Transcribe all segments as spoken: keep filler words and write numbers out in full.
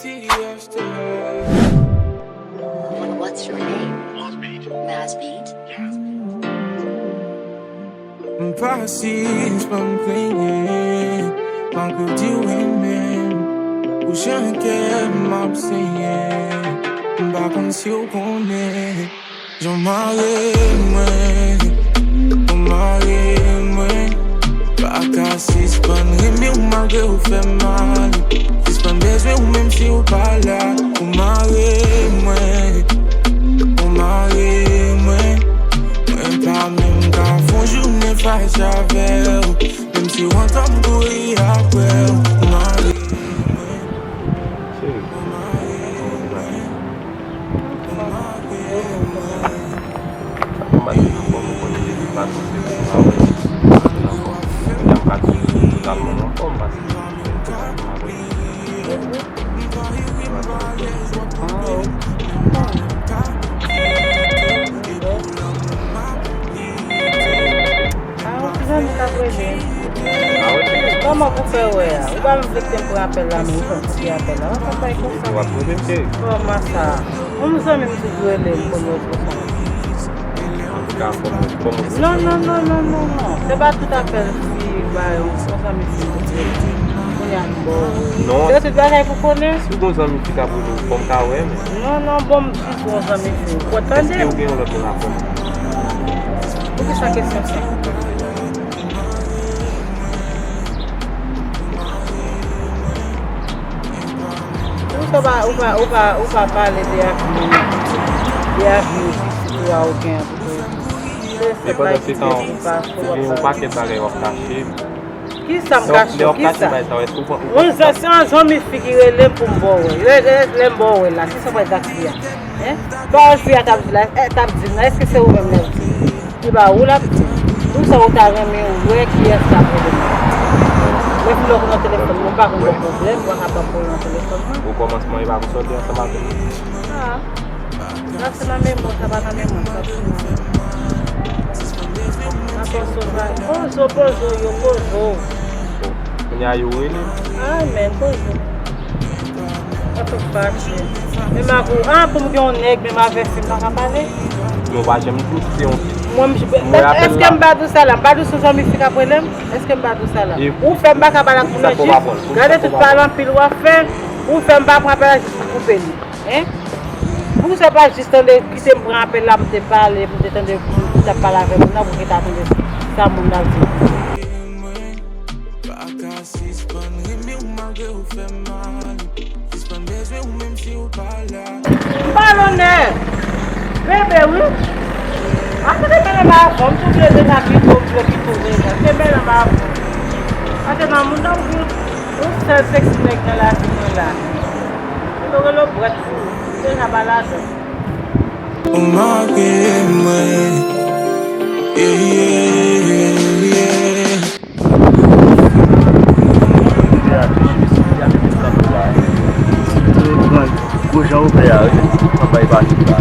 What's your name? Mass Beat. M pa sispann plenyen, malgre w di w renmen m. Pou jan kè m ap senyen, m pa konn si w konnen jan w mare mwen, w mare mwen. Pa ka sispann renmen w malgre w fè m mal. Sispann bezwen w menm si w pa la. W mare mwen, w mare mwen. Mwen pa menm ka fè yon jounen fache avè w. Menm si w antann m kouri apre w, mare mwen. Cheri, kòman w ye la? Sa fè m bat anfòm, ou konnen depi m pa twouve m pa wè, m anfòm. Kounye a m ka di w totalman m anfòm, paske m pa wè. Ah, ok. Ah, yon ti zanmi k ap rele. Ah, wi. Kòman pou fè wè a? Ou pa menm vle kite m pran apèl la, men ou fè m koupe apèl la. Ou pa fè bagay konsa. Ou ap koute m, cheri? Kòman sa? Yon zanmi m toujou rele m pou m reponn. An tou ka, fò m, fò m... Non, non, non, non, non, non. Se pa tout apèl fi, ba, yon zanmi fi m toujou rele m. Kounye a m ba w. Non. Se tout bagay pou konnen. Si w gon zanmi fi k ap rele w, fò m ka wè, men. Non, non, bon, m jis gon zanmi fi. Ou konn tande? Èske w gen yon lòt moun avè m? Poukisa kesyon sa? Poukisa w pa, ou pa, ou pa, ou pa pale de avni, de avni pitit ou a ou gen an tou? Se, se bay pitit ou pa, ou gen yon pakèt bagay w ap kache. Kisa m kache? Kisa? Yon zanmi fi ki rele m pou m ba w wè. Lè, lè, lè m ba w wè la, kisa w pral di ak fi a? Hein? Pawòl fi a t ap di la, eh, t ap di m nan, èske se ou menm l ap di? Se pa ou l ap di. Poukisa ou ta renmen wè kiyès k ap rele m? Lè fi lòk nan telefòn mwen, m pa konn gen pwoblèm, ou pa ka ban m pwoblèm nan telefòn mwen. Okòmansman, e pa pou sòti ansanm avè m. Ah. Sa se nan memwa, sa pa nan memwa, sa se nan... Sa pozo, pozo, pozo, yo pozo. Kounye a yo rele. Ay, men, pozo. Sa fè m fache. Menm ak ou, ah, pou m gen yon nèg, menm avè fi m pa ka pale. Mwen pa janm di w si se yon fi. Mwen, m, èske m pa di w sa la? M pa di w se yon zanmi fi k ap rele m? Èske m pa di w sa la? Ou fè m pa ka pale ak moun nan jis. Gade tout pale anpil w ap fè. Ou fè m pa pran apèl la jis pou koupe li. Hein? Poukisa w pa jis tande, kite m pran apèl la, m te pale, m te tande, m t ap pale avè moun nan, pou w te ka tande sa moun nan di. Pa ka sispann renmen w malgre w fè m mal. Sispann bezwen w menm si w pa la. M pa lonè. Bebe, wi. Ap kite mele m avè w, m tou vle deja kite w, m vle kite w deja. Se mele m avè w. Pase nan moun nan, m di w, yon sèl seksi nèg nan lavi mwen la. Yo rele w bwèt pou ou. Deja pa ladan. Ou make mwen. Yeah, yeah, yeah, yeah. Gwo jan ou fè a, wi. Anba e pati la.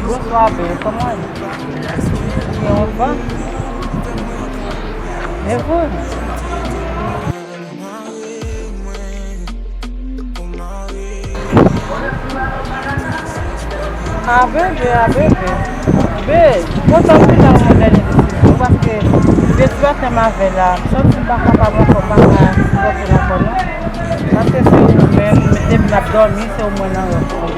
Bonswa, bèl. Kòman w ye? Ou gen yon van? E vre? A bebe, a bebe. Be, kontan m vin nan yon dènye desizyon, paske depi maten m avè la, m santi m pa kapab ankò, m pa ka sipòte l ankò non. Paske se ou menm, depi m ap dòmi, se ou m wè nan rèv mwen.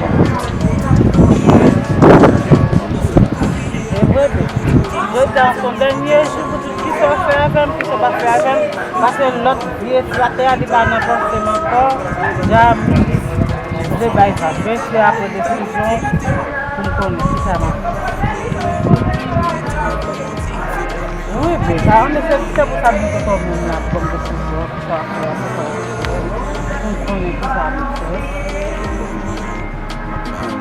E vre, be. Jodi a se yon dènye jou pou di kisa w fè avè m, kisa w pa fè avè m. Paske lòt vye flatè a, li pa nan panse m ankò. Deja m vle bay vag. Men se apre desizyon pou m konnen kisa m ap fè. Wi, be, sa, men se, se pou sa m vin kote w menm la, pou ban m desizyon, kisa w ap fè, kisa w ap fè. Pou m konnen kisa m ap fè.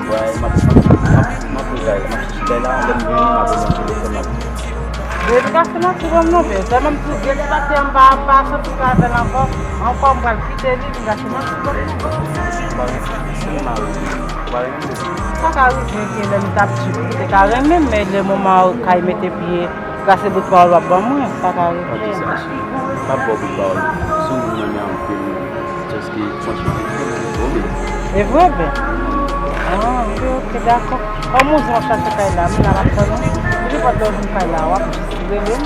Wè, m ap, m ap, m ap, m ap, m ap chèche kay la, lè m vini, m ap pran telefòn, m ap Li pa fè manti ban m non, men tèlman m tou gen ti pati anba, m pa santi m ka avè l ankò. Ankò, m pral kite li, li pa fè manti ban m non. Ou pa renmen, ou pa renmen li. Sa ka rive ke lè m t ap tchip, li te ka renmen m, men lè moman kay mete pye, trase bout pawòl w ap ban mwen, sa ka rive. Pa di sa, cheri. M ap ba w bout pawòl. Se yon moun m renmen anpil, wi. Just ke franchman, li fè m anvi twò, men. E vre, ben? Ah, ok, ok, dakò. Kòm ou di w ap chache kay la, m la, m ap tann ou. Nenpòt lè w vin kay la, w ap jis rele m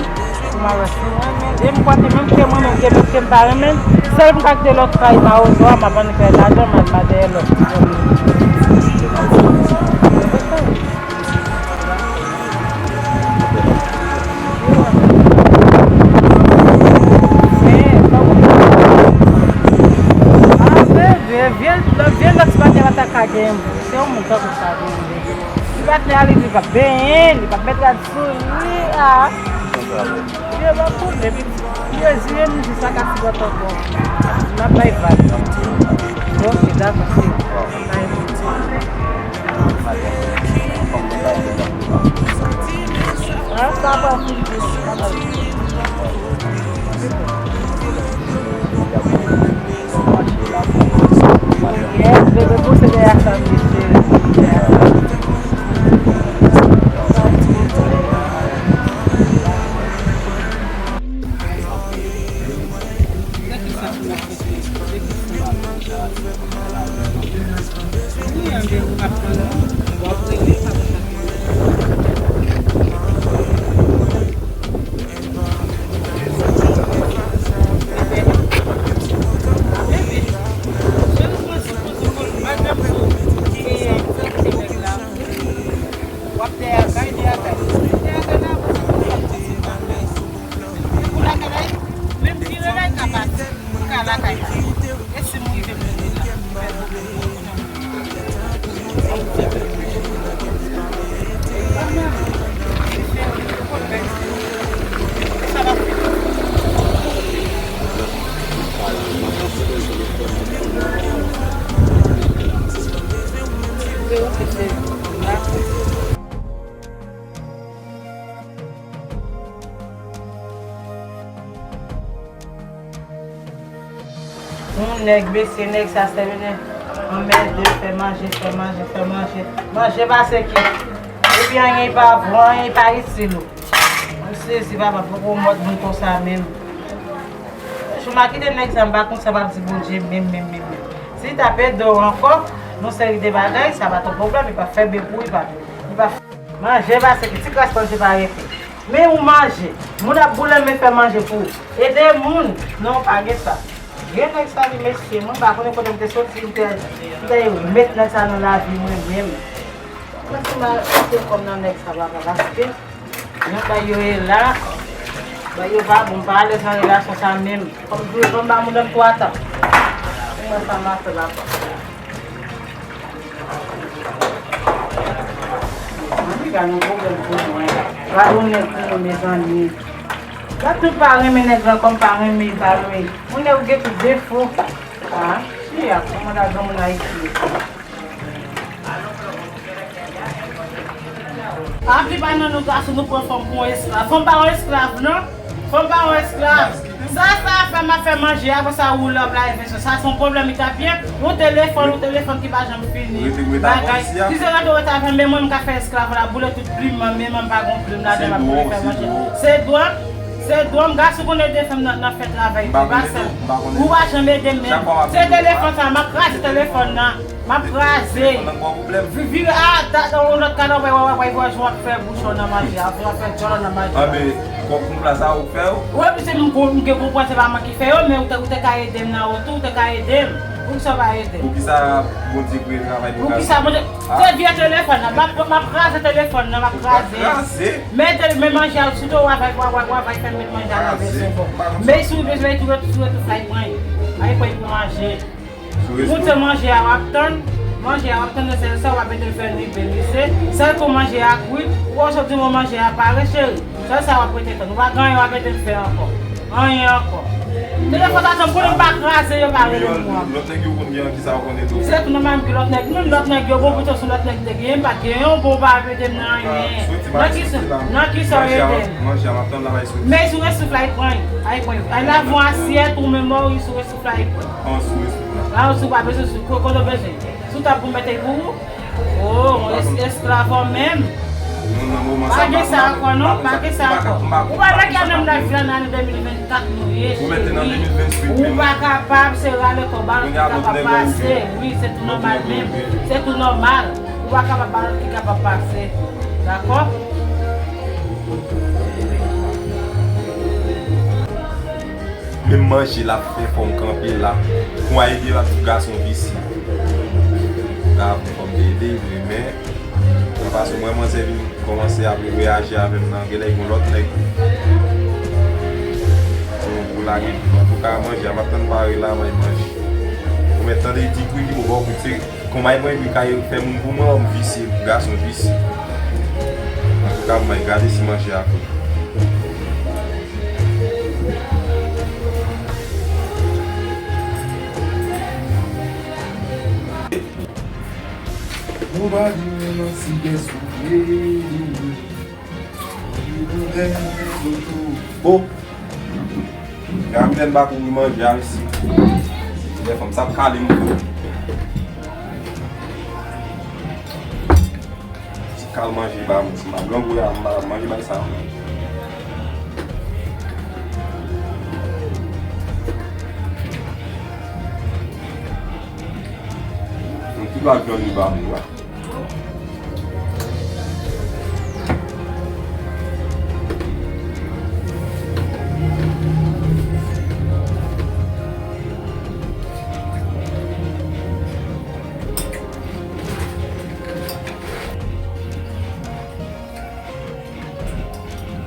pou m al wè si w renmen l. E m kwè ke menm ke mwen menm, ke menm ke m pa renmen l, sèl m ka kite lòt kay mawozo a, m ap vann kay lajan, m al ba dèyè lòt. Ah, bebe, vye, vye lòt ti batè pa ta ka genyen. Se yon moun tankou sa, bebe. Ti batè a, li di l p ap benyen, li p ap met rad sou li, ah. Vye lòt moun, epi Jezi, e m di sa ka sipòte ankò. N ap bay vag. Ok, dakò, se. Ah, sa pa fini. Yes, bebe, pouse dèyè sa, mesye. Yon nèg, mesye, nèg sa se vin anmède, fè manje, fè manje, fè manje. Manje pase ki? Epi anyen pa bon, anyen pa itil ou. Mwen sezi, papa, poko mòd moun konsa menm. Jou m a kite nèg sa, m pa konn sa m ap di Bondye menm, menm, menm, menm. Si l t ap ede w ankò, yon seri de bagay, sa pa t yon pwoblèm, li p ap fè byen pou ou, li p ap, li p ap manje pase ki ti kras manje pa rete. Men ou manje, moun ap boule men fè manje pou ou. Ede moun, non, pa gen sa. Gen nèg sa li mesye, mwen pa konnen kote m te soti, m te, m te met nèg sa nan lavi mwen menm. Mwen se mal, se kòm nan nèg sa papa, paske yon bagay yo ye la, bagay yo pa bon, m pa alèz nan relasyon sa menm. Kòm m toujou anba moun nan twa tan. Mwen sa m a fè papa. Mezanmi, gade yon pwoblèm pou mwen. Gade yon nèg pou mwen, mezanmi. Gade tout pa renmen nèg lan kòm pa renmen, pa renmen. Yon nèg ou gen tout defo. Ah, chi, ap kòmanse a granmoun Ayiti. Anpil pa nan nou gason nou pran fanm pou yon esklav. Fanm pa yon esklav, non. Fanm pa yon esklav. Sa, sa fè m ap fè manje, apre sa ou love la, sa se yon pwoblèm li t ap ye. Yon telefòn, yon telefòn ki pa janm fini. Bagay. Si se rete w rete avè m, men mwen m ka fè esklav la, boule tout plim mwen, men mwen m pa gon plim ladan m ap boule fè manje. Se dwa, se dwa m, gason konn ede fanm nan, nan fè travay. Ou pa janm ede m menm. Se telefòn sa, m ap kraze telefòn nan. M ap kraze. Vire a, ta, ta, yon lòt kanal, w ap fè bouchon nan manje a, w ap fè djòlò nan manje a. Anben, kòb konpla sa ou k fè yo? Wi, epi se m, m gen konprann se pa mwen ki fè yo, men ou te, ou te ka ede m nan wotou, ou te ka ede m. Poukisa w pa ede m? Poukisa Bondye kreye travay pou kraze? Poukisa Bondye? Se vye telefòn nan, m ap, m ap kraze telefòn nan, m ap kraze. Kraze? Men te, men manje a, sitou w ap, w ap, w ap, w ap fè m met manje a nan vèsyon bon. Men si w bezwen tou, tou, tou, fay pran. Ay pran pou manje. Ou se manje a w ap tann, manje a w ap tann, se sèl sa w ap ede l fè li byen, li se sèl kou manje a kwit, ou wè w sot di mwen manje a pare, cheri. Sèl sa w ap rete tann. Ou pa gen anyen w ap ede l fè ankò. Anyen ankò. Telefòn sa, janm konnen m pa kraze yo, pa rele m, non. Lòt nèg yo konn gen an, kisa yo konn ede w? Se tou nòmal ke lòt nèg, menm lòt nèg yo, bon, pito sou lòt nèg te genyen, m pa t genyen, bon, pa ede m nan anyen. Nan kisa, nan kisa yo ede m? Manje a, m ap tann la, bay soti. Men sou resouf la, y pran, y pran. Ay, lavan asyèt ou menm, ou sou resouf la, y pran. An sou resouf la. La, ou sou pa bezwen sou, ko-, kote w bezwen. Sou tab pou mete pou ou. Oh, es-, esklav menm. Pa gen sa ankò, non, pa gen sa ankò. Ou pa wè ke nan live la, nan ane de mil vennkat nou ye, cheri. Ou pa kapab, se rale kò, ba lòt ki kapab pase. Wi, se tou nòmal menm. Se tou nòmal. Ou pa kapab, ba lòt ki kapab pase. Dakò? Menm manje l ap fè fò m kanpe la. Pou ede l ap di gason visye. La pou fò m te ede vre, men nan fason mwen, manzè vin kòmanse ap reyaji avè m nan, genlè gon lòt nèg pou, pou lage. Antouka, manje a, m ap tann pare la, m al manje. Ou mèt tande di kwi ki bon bò kout se. Konbay mwen, li ka fè moun pou mwen, òm visye, gason visye. Antouka, mwen gade si manje a fre. Ou pa di mwen nan si gen soufle. Oh! Gade m pa kouri manje a, mesye. Lè fanm sa ap kale m tou. Ti kal manje ba mwen, si m ap grangou la, m pa manje bay sa. Yon ti bal jòn li ba mwen la.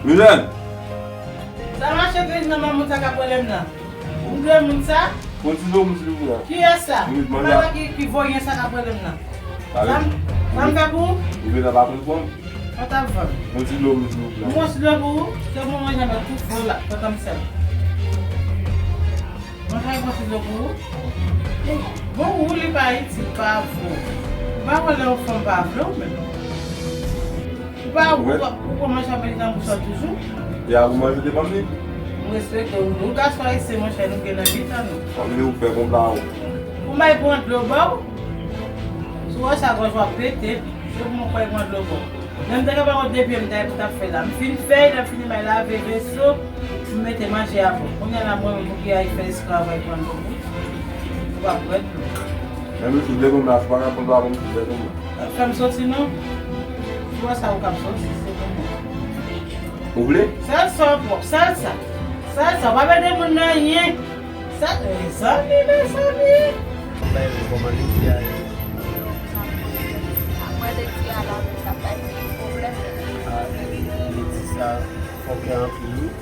Milèn! Sa mache, prezidan, nan moun sa k ap rele m nan? Ou granmoun sa? Pran ti dlo pou m, silvouplè. Kiyès sa? Wi, manje. Papa ki, ki voye sa k ap rele m nan? Sa m, sa m fè pou ou? Ou gentan pa konn fò m? Sa w t ap vann? Pran ti dlo pou m, silvouplè. Pran ti dlo pou ou? Se pou manje mèt tout fò la, kontan m sèl. Mwen fè pran ti dlo pou ou? Bon, ou li pa itil, pa vre. Ou pa wè lè yon fanm pa vle w menm. Ou pa, ou pa, ou pa manje ap mete nan bouch ou toujou? E a pou manje te ban m li. M respekte w. Nou gason ayisyen, monchè, nou gen nan mitan nou. Sa vle ou fè konpla ou. Ou may pran dlo ba w. Sou wè sa gòj w ap pete. Se pou mwen kwè pran dlo ba w. Lè m te gen pa kont de pye m ta, m t ap fè la. M fin fè, lè m fini may lave veso, m mete manje a bò. Kounye a la mwen menm pou ki ay fè esklav ay pran dlo. Ou pa prèt. Men misye, de konm la, si w pa ka pran dlo a pou misye, de konm la. Fè m soti non. Ou wè sa ou k ap soti, se pou mwen. Ou vle? Sèl sa w pwòp, sèl sa. Sèl sa, w pa ede moun nan anyen. Sa, mezanmi, mezanmi. Bay mwen kòman Leti a ye. Apre Leti a la, sa bay plis pwoblèm. A, Leti sa, fò kè anpil wi.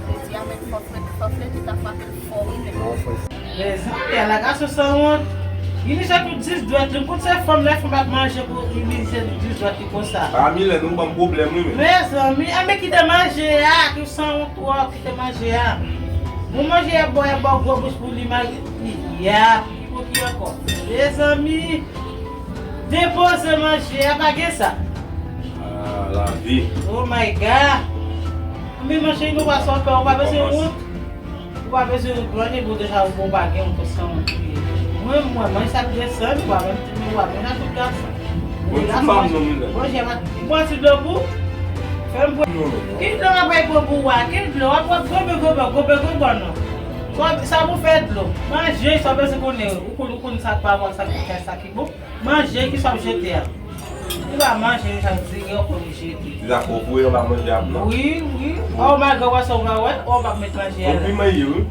Leti a menm fò frèt, fò frèt, li ta frape l fò wi menm. Mezanmi, ala gason sanwont. Li mizè tout dis dwèt li. M konn se fanm, lè fanm ap manje pou li mizè tout dis dwèt li konsa. A, Milèn, ou ban m pwoblèm wi menm. Mezanmi, a men kite manje a, ki sanwont twòp, kite manje a. Bon manje a bò, a bò gwo bouch pou li manje. Yap, ki pou ki ankò? Mezanmi, depoze manje a, pa gen sa. A, lavi. Oh my God. Men manje nou pa sòt, ou pa bezwen wont. Ou pa bezwen manje pou deja ou bon pa gen yon konsan moun pou ye. Mwen, mwen, mwen sa k desann, ou pa menm, ou pa menm nan tout gason. Bon, ti fanm non, mwen. Manje, manje, manje dlo pou. Fè m bwè. Ki dlo m ap bay pou ou a? Ki dlo? W ap, w ap gonbe, gonbe, gonbe, gonbe, non. Sa, sa pou fè dlo. Manje, sa w bezwen konnen. Ou konn, ou konn sa k pa bon, sa ki fè, sa ki bon. Manje ki sa w jete a. Ou pa manje, sa di gen yon kote jete. Ti zafè w voye anba manje a non. Wi, wi. Ò, malgre w wè sa w pa wè, ò, w ap met manje a la. Bon, piman ye, wi.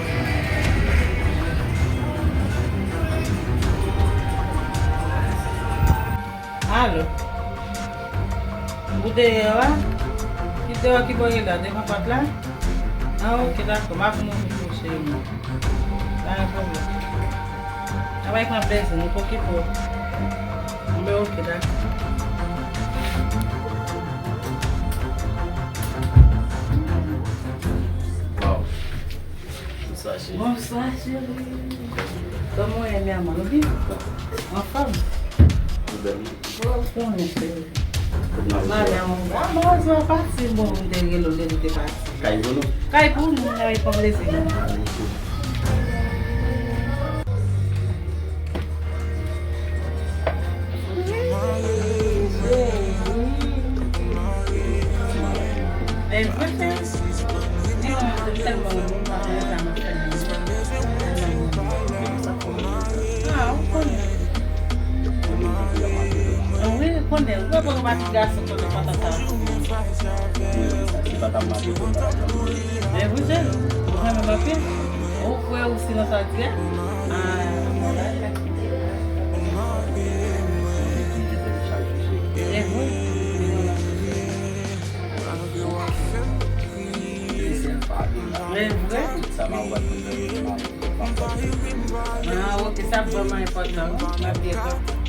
Alo. Ou deyò a? Ki deyò ki bò ye la? Devan pòt la? Ah, ok, dakò. M ap mouri pou cheri m. Pa gen pwoblèm. Travay pran plezi, nou pokipo. Men ok, dakò. Waw. Bonswa, cheri. Bonswa, cheri. Kòman w ye, mi amor? Ou byen? Anfòm? Ou bèl, wi. Ou konnen, cheri. Madanm, a, madanm pati, bon, m te rele w, li te pati. Kay pou nou? Kay pou nou, travay pran plezi nou. Ah, ou konnen. Wi, ou konnen. Ou wè bon, yon pati gason konnen kontan sa. Men wi, cheri, ou renmen m anpil. Ou kwè ou si nan sa w di a? Ah, e vre. E vre. Ah, ok, sa vrèman enpòtan, wi. M ap byen kontan.